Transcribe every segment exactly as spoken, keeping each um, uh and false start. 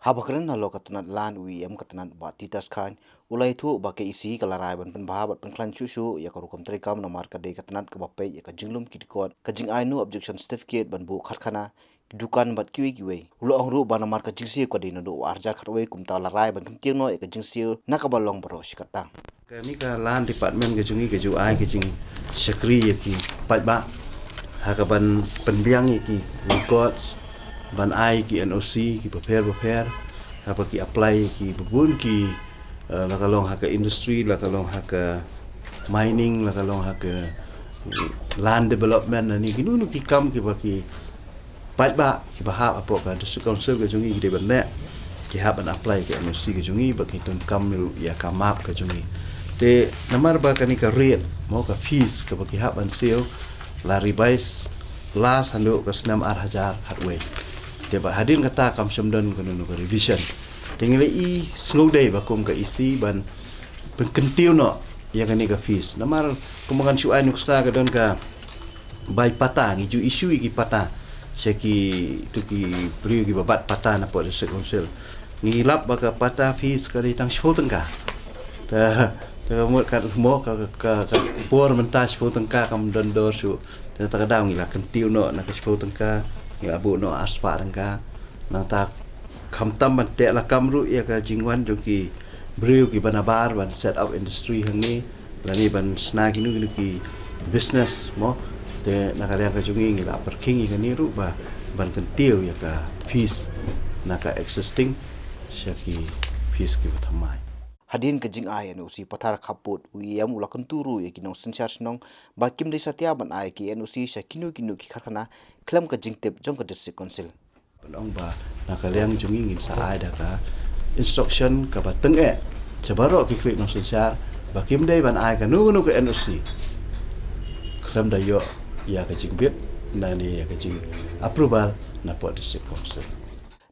Haba kren halor ka tnat Land, u E M ka tnat Bah Titus Chyne u la ïathuh ba ka E C ka la rai ban pynbha bad pynkhlaiñ shuh shuh ïa ka rukom treikam namar ka dei ka tnat kaba peit ïa ka jinglum ki dkhot, ka jingai no objection certificate ban buh karkhana, dukan bad kiwei kiwei. U la ong ruh ba namar ka jingsiew ka dei naduh ar hajar khatwei, kumta la rai ban kyntiew noh ïa ka jingsiew na kaba long baroh shi katta. Kane ka Land Department ka jong ngi ka ju ai ka jingshakri ïa ki paidbah ha ka ban pynbiang ïa ki records, ban ai ki N O C ki bapher bapher, ha ba ki apply ïa ki babun ki, eh, la ka long ha ka industry, la ka long ha ka mining, la ka long ha ka land development, lane kino kino ki kam ki ba ki paidbah ki ba hap hapoh ka District Council ka jong ngi ki dei ban leh, ki hap ban apply ka N O C ka jong ngi, ba ki donkam ruh ïa ka map ka jong ngi. Te namar ba kane ka rate, mo, ka fees ka ba ki hap ban siew la revise last haduh ka snem ar hajar khatwei. Te ba hadien kata kam shym don kano kano ka revision. Te ngi la i sngewdei ba kum ka E C ban pynkyntiew noh ïa kane ka fees. Namar kumba ngan shu ai nuksa, ka don ka bai patta, ngi ju issue ïa ki patta sha ki, to ki briew ki ba bat patta napoh District Council. Ngi lap ba ka patta fees ka dei tang shiphew tyngka. Ta, ta ka mut ka mo ka, ka, ka por mynta shiphew tyngka kam don dor shuh. Te ta ka daw ngi la kyntiew noh na ka shiphew tyngka, ngi la buh noh arspah tyngka. Nangta khamtam ban teh lakam ruh ïa ka jingwan jong ki briew ki ba nabar ban set up industry hangne, lane ban shna kino kino ki business, mo. Te na ka liang ka jong ngi ngi la pyrkhing ïa kane ruh ba ban kyntiew ïa ka fees na ka existing sha ki fees ki ba thymmai. Hadien ka jingai N O C pathar khappud, u E M u la kyntu ruh ïa ki nongsynshar shnong ba kim dei satia ban ai ki N O C sha kino kino ki karkhana khlem ka jingtip jong ka District Council. Ban ong ba na ka liang jong ngi ngin sa ai da ka instruction ka ba tyngeh sha baroh ki khlieh nongsynshar ba kim dei ban ai kano kano ka N O C khlem da ïoh ïa ka jingbit lane ïa ka jing approval napoh District Council.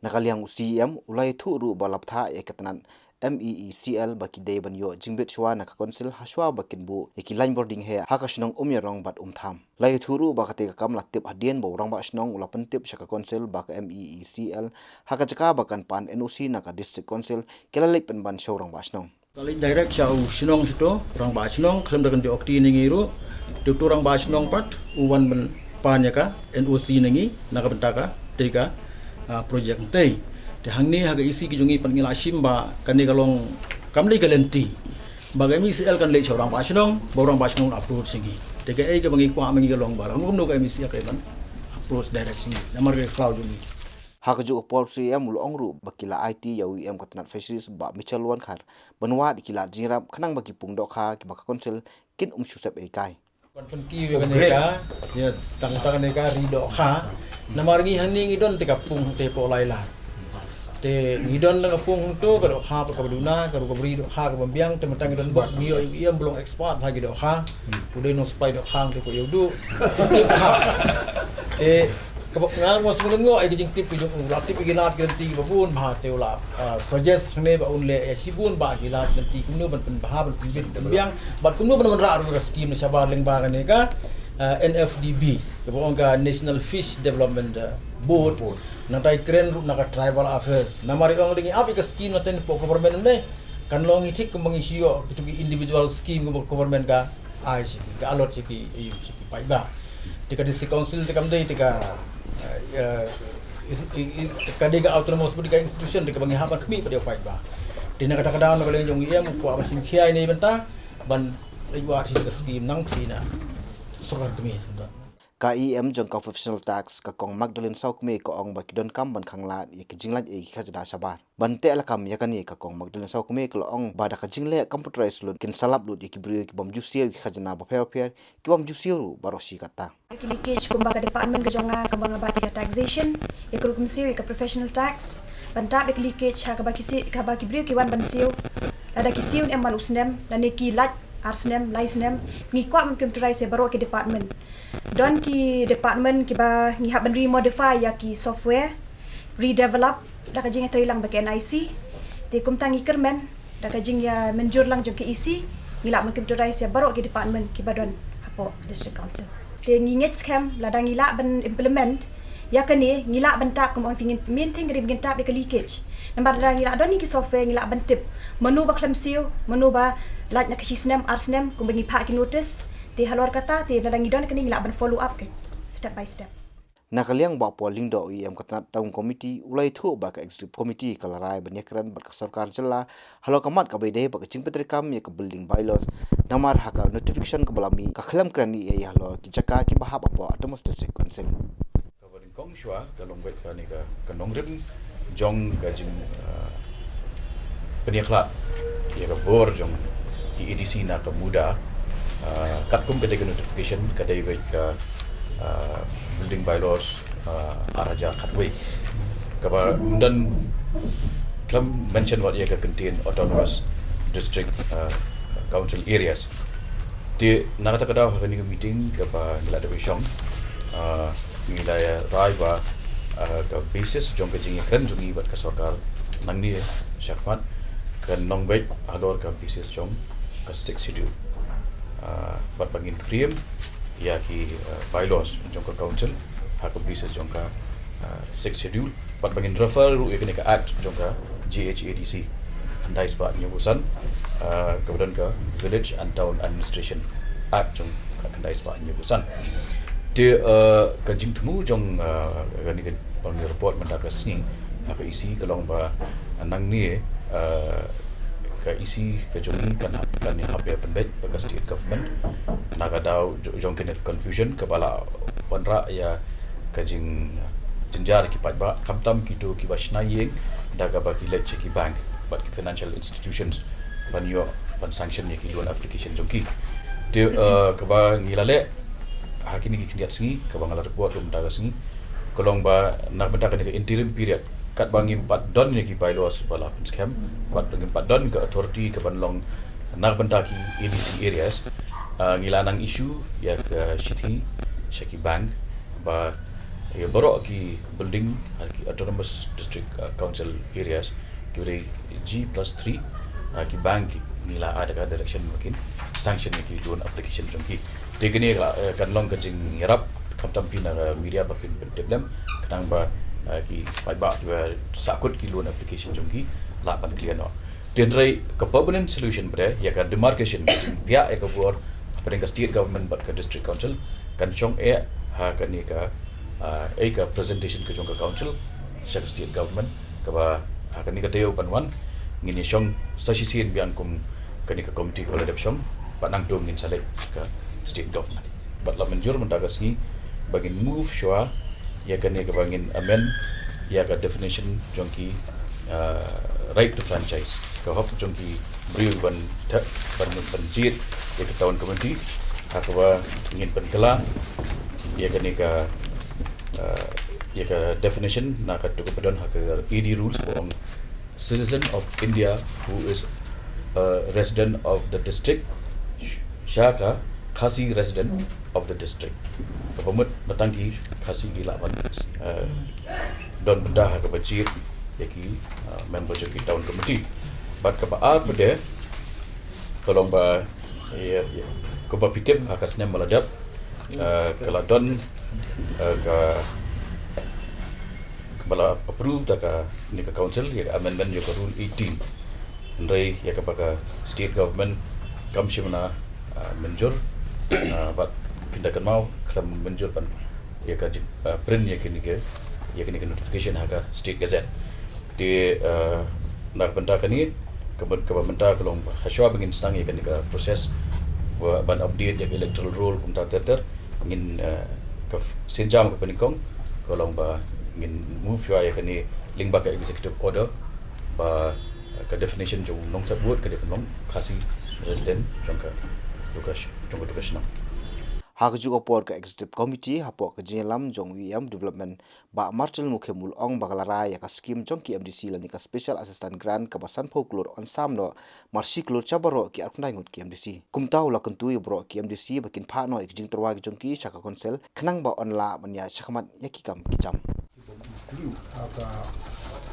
Na ka liang u C E M u la ïathuh ruh ba la bthah ïa ka tnat M E E C L ba ki dei ban ïoh jingbit shuwa na ka Council ha shuwa ba kin buh ïa ki line boarding heh ha ka shnong Umïarong bad Umtham. La ïathuh ruh ba katei ka kam la tip hadien ba u Rangbah Shnong u la pyntip sha ka Council ba ka M E E C L ha ka jaka ba kan pan N O C na ka District Council, ki la leit pynban sha u Rangbah Shnong. Ka leit direct sha u shnong sha uto u Rangbah Shnong, khlem da kynjoh kti na ngi ruh. Te uto u Rangbah Shnong pat u wan ban pan ïa ka N O C na ngi na ka bynta katei ka, ah, project. Te, te hangne ha ka E C ka jong ngi pat ngi la shim ba kane ka long kam dei ka lynti ba ka M E C L kan leit sha u Rangbah Shnong, ba u Rangbah Shnong approach sha ngi. Te kaei kaba ngi kwah ma ngi ka long ba lano kumno ka M E C L kan approach direct sha ngi namar ka khlaw jong ngi. Ha kajuh ka por u C E M u la ong ruh ba ki la aiti ïa u E M ka tnat Fisheries Bah Michelle Wankhar ban wad ïa ki lad jingïarap khnang ba ki pung dohkha kiba ka Council kin ym shu sep ei kai. Ban pynkiew ïa kane ka, yes, tang tang kane ka ri dohkha. Namar ngi hangne ngi don te ka pung te hapoh lai lad. Te ngi don te ka pung hangto, ka dohkha pat kaba duna, ka rukom ri dohkha kaba biang, te mynta ngi don bok, ngi ïoh ïa u E M ba long expert ha ki dohkha. U dei nongsupply dohkha te ko ïoh duh. Te kaba nga ngos ngi don ngo ïa ki jingtip ki jong u, la tip ïa ki lad ki lynti kiba bun bha, te u la, ah, suggest hangne ba un leh ïa shibun bah ki lad ki lynti kumno ban pynbha ban pynbit pynbiang bad kumno ban wanrah ruh ka scheme na shabar lyngba kane ka, ah, N F D B kaba ong ka National Fish Development, ah, Board. Nangta i kren ruh na ka Tribal Affairs. Namar i ong dei ngi ap ïa ka scheme na teng hapoh government ym dei. Kan long hi thik kumba ngi shu ïoh kitu ki individual scheme kumba government ka ai sha ki, ka allot sha ki, ïa, sha ki paidbah. Te ka District Council te kam dei te ka, eh, is, i, i, ka dei ka autonomous body, ka institution te kaba ngi hap ban khmih pat ïa u paidbah. Te na kata ka daw na ka liang jong u E M u kwah ban shim khia ïa kane bynta ban leit wad hi ka scheme nangta na sorkar kmie. Ka E M jong ka Professional Tax, ka Kong Magdalene Sawkmie, ka ong ba ki donkam ban khanglad ïa ki jinglait ei ki khajna shabar. Ban teh lakam ïa kane, ka Kong Magdalene Sawkmie ka la ong ba da ka jingleh computerized lut kin sah lut ïa ki briew ki bym ju siew ïa ki khajna bapher bapher, ki bym ju siew ruh baroh shi katta. Ïa ki leakage kumba ka department ka jong nga, kumba nga bat ïa ka taxation, ïa ka rukom siew ïa ka professional tax, ban tap ïa ki leakage ha kaba ki siew, kaba ki briew ki wan ban siew, lada ki siew ne em man u snem lane ki lait ar snem, lai snem, ngi kwah ban computerize ïa baroh ki department. Don ki department kiba ngi hap ban remodify ïa ki software, redevelop da ka jingïatreilang bad ka N I C. Te kumta ngi kyrmen da ka jingïamynjur lang jong ka E C, ngi lah ban computerize ïa baroh ki department kiba don hapoh District Council. Te ngi ngeit skhem lada ngi lah ban implement, Ïa kane ngi lah ban tap, kum ong phi, ngin, main thing ka dei ba ngin tap ïa ka leakage. Namar lada ngi lah don ïa ki software ngi lah ban tip mano ba khlem siew, mano ba lait na ka shi snem, ar snem, kumba ngi phah ki notice. Te halor kata te lada ngi don kane ngi lah ban follow up ka step by step. Na ka liang Bah Paul Lyngdoh, u E M ka tnat Town Committee, u la ïathuh ba ka Executive Committee ka la rai ban ïakren bad ka sorkar jylla halor ka mat kaba ïadei bad ka jingpyntreikam ïa ka building bylaws, namar ha ka notification kaba la mih ka khlem kren ei ei halor ki jaka kiba hap hapoh Autonomous District Council. Kaba nyngkong shuwa ka long beit kane ka, ka nongrim jong ka jing, ah, pynïakhlad ïa ka bor jong ki A D C na ka MUDA, ah, katkum kata ka notification ka dei beit ka, ah, building bylaws, ah, ar hajar khatwei. Kaba ym don, khlem mention wat ïa ka kyntien Autonomous District, ah, Council Areas. Te na kata ka daw ha kane ka meeting kaba ngi la dep shong, ah, ngi la rai ba, ah, ka basis jong ka jingïakren jong ngi bad ka sorkar nangne shakhmat kan long beit halor ka basis jong ka Sixth Schedule. Ah, bad ba ngin frame ïa ki, ah, bylaws jong ka council ha ka basis jong ka, ah, Sixth Schedule. Bad ba ngin refer ruh ïa kane ka act jong ka G H A D C, ka khyndai spah hynñiewphew san, ah, kaba don ka Village and Town Administration Act jong ka khyndai spah hynñiewphew san. Te, ah, ka jingthmu jong, ah, kane ka, kane ka report mynta ka sngi ha ka E C ka long ba, ah, nangne, ah, ka E C ka jong ngi kan, kan ïahap ïa pynbeit bad ka state government na ka daw jo-, jong kane ka confusion kaba la wanrah ïa ka jing, jynjar ki paidbah, khamtam kito kiba shna ïing da kaba ki leit sha ki bank bad ki financial institutions ban ïoh, ban sanction ïa ki loan application jong ki. Te, eh, kaba ngi la leh ha kine ki khyndiat sngi kaba nga la report ruh mynta ka sngi ka long ba na ka bynta kane ka interim period, katba ngim pat don ïa ki bylaws ba la pynskhem, bad ngim pat don ka authority kaban long na ka bynta ki A D C areas, ah, ngi la nang issue ïa ka shithi sha ki bank ba ïa baroh ki building ha ki Autonomous District, ah, Council areas, kiba dei G plus three, ah, ki bank ngi la ai da ka direction ba kin sanction ïa ki loan application jong ki. Te kane ka, eh, kan long ka jingïarap, khamtam phi na ka media ba phin pyntip lem, khnang ba, eh, ki paidbah kiba sahkut ki loan application jong ki lah ban clear noh. Te hynrei ka permanent solution pat ïa ka demarcation, ka jingpyniaid ïa ka bor hapdeng ka state government bad ka district council kan shong eh ha kane ka, ah, eh, ka presentation ka jong ka council sha ka state government, kaba ha kane ka taïew ban wan ngin ïa shong sa shisien biang kum kane ka committee kaba la dep shong, bad nangta ngin sa leit ka state government. Bad la mynjur mynta ka sngi ba ngin move shuwa ïa kane kaba ngin amend ïa ka definition jong ki, ah, right to franchise, ka hok jong ki briew ban, ban, ban jied ïa ka town committee, ha kaba ngin pynkylla ïa kane ka, ah, ïa ka definition na kato kaba don ha ka A D rules ba ong citizen of India who is a resident of the district, sh-, sha ka Khasi resident of the district. Kaba mut ba tang ki Khasi ki lah ban, eh, don bynta ha kaba jied ïa ki, eh, member jong ki town committee. Bad kaba ar pat ka long ba, ïa, ïa, kaba phi tip ha ka snem ba la dep, eh, ka la don, eh, ka ba la approve da kane ka council ïa ka amendment ïa ka rule eighteen. Hynrei ïa kaba ka state government kam shym la, ah, mynjur, ah, bad phin da kynmaw khlem mynjur ban ïa ka jing, ah, print ïa kane ka, ïa kane ka notification ha ka State Gazette. Te, ah, na ka bynta kane, kaba, kaba mynta ka long ba ha shuwa ba ngin sdang ïa kane ka process ba, ban update ïa ka electoral roll kumta ter ter, ngin, eh, ka f-, sienjam kaba nyngkong ka long ba ngin move shuwa ïa kane lyngba ka executive order ba, eh, ka definition jong u nongthep vote ka dei ban long Khasi resident jong ka, jong ka sh-, jong ka, jong ka shnong. Ha kajuh ka por ka executive committee hapoh ka jingïalam jong u E M Development, Bah Marcel Mukhim u la ong ba ka la rai ïa ka skim jong ki M D C lane ka Special Assistance Grant kaba sanphew klur yn sam noh mar shi klur sha baroh ki arphew khyndai ngut ki M D C. Kumta u la kyntu ïa baroh ki M D C ba kin phah noh ïa ki jingtyrwa ki jong ki sha ka council khnang ba yn lah ban ïa shakmat ïa ki kam ki jam. Include ha ka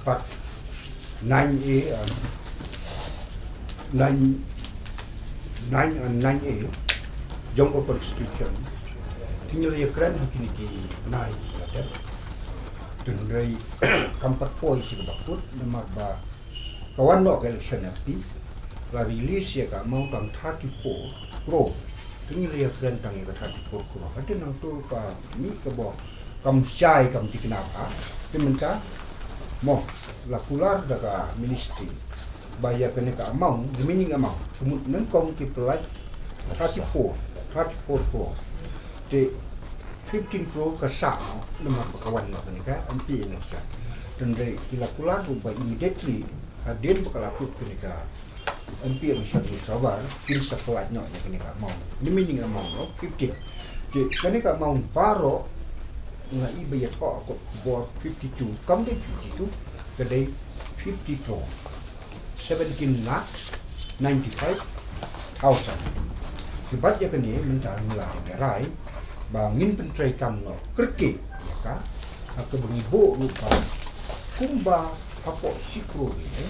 part nine A, um, nine, nine and nine A jong ka constitution. Te ngi la ïakren ha kine ki bnai ba la dep. Hynrei kam pat poi sha kaba kut namar ba ka wan noh ka election M P la release ïa ka amount tang thirty-four crore. Te ngi la ïakren tang ïa ka thirty-four crore. Hadien nangta ka mih ka bor kam shai kam thikna ba. Te mynta mo la kular da ka ministry ba ïa kane ka amount, remaining amount, ka mut nyngkong ki pynlait thirty-four, thirty-four crores. Te fifteen crore ka sah noh namar ba ka wan noh kane ka M P election. Hynrei ki la kular ruh ba immediately hadien ba ka la kut kane ka M P election ni sabar, kin sa pynlait noh ïa kane ka amount. Remaining amount noh fifteen. Te kane ka amount baroh nga i ba ïathoh ha kot khubor fifty-two, kam dei fifty-two, ka dei fifty-four, seventeen lakhs ninety-five thousand. Te bad ïa kane mynta ngi la ïa rai ba ngin pyntreikam noh kyrkieh ïa ka, ha kaba ngi buh ruh ba kumba hapoh shi crore ne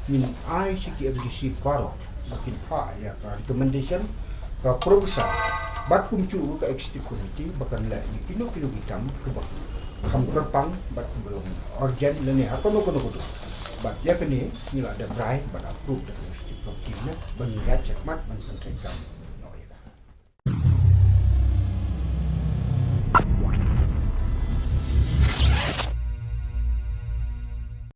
ngin ai sha ki M D C baroh ba kin phah ïa ka recommendation ka proposal bad kumjuh ruh ka executive committee ba kan leh ïa kino kino ki kam kaba kham kyrpang bad kaba long urgent lane ha kano kano kano. Bad ïa kane ngi la dep rai bad approve da ka executive committee ne ban ïaid shakhmat ban pyntrei.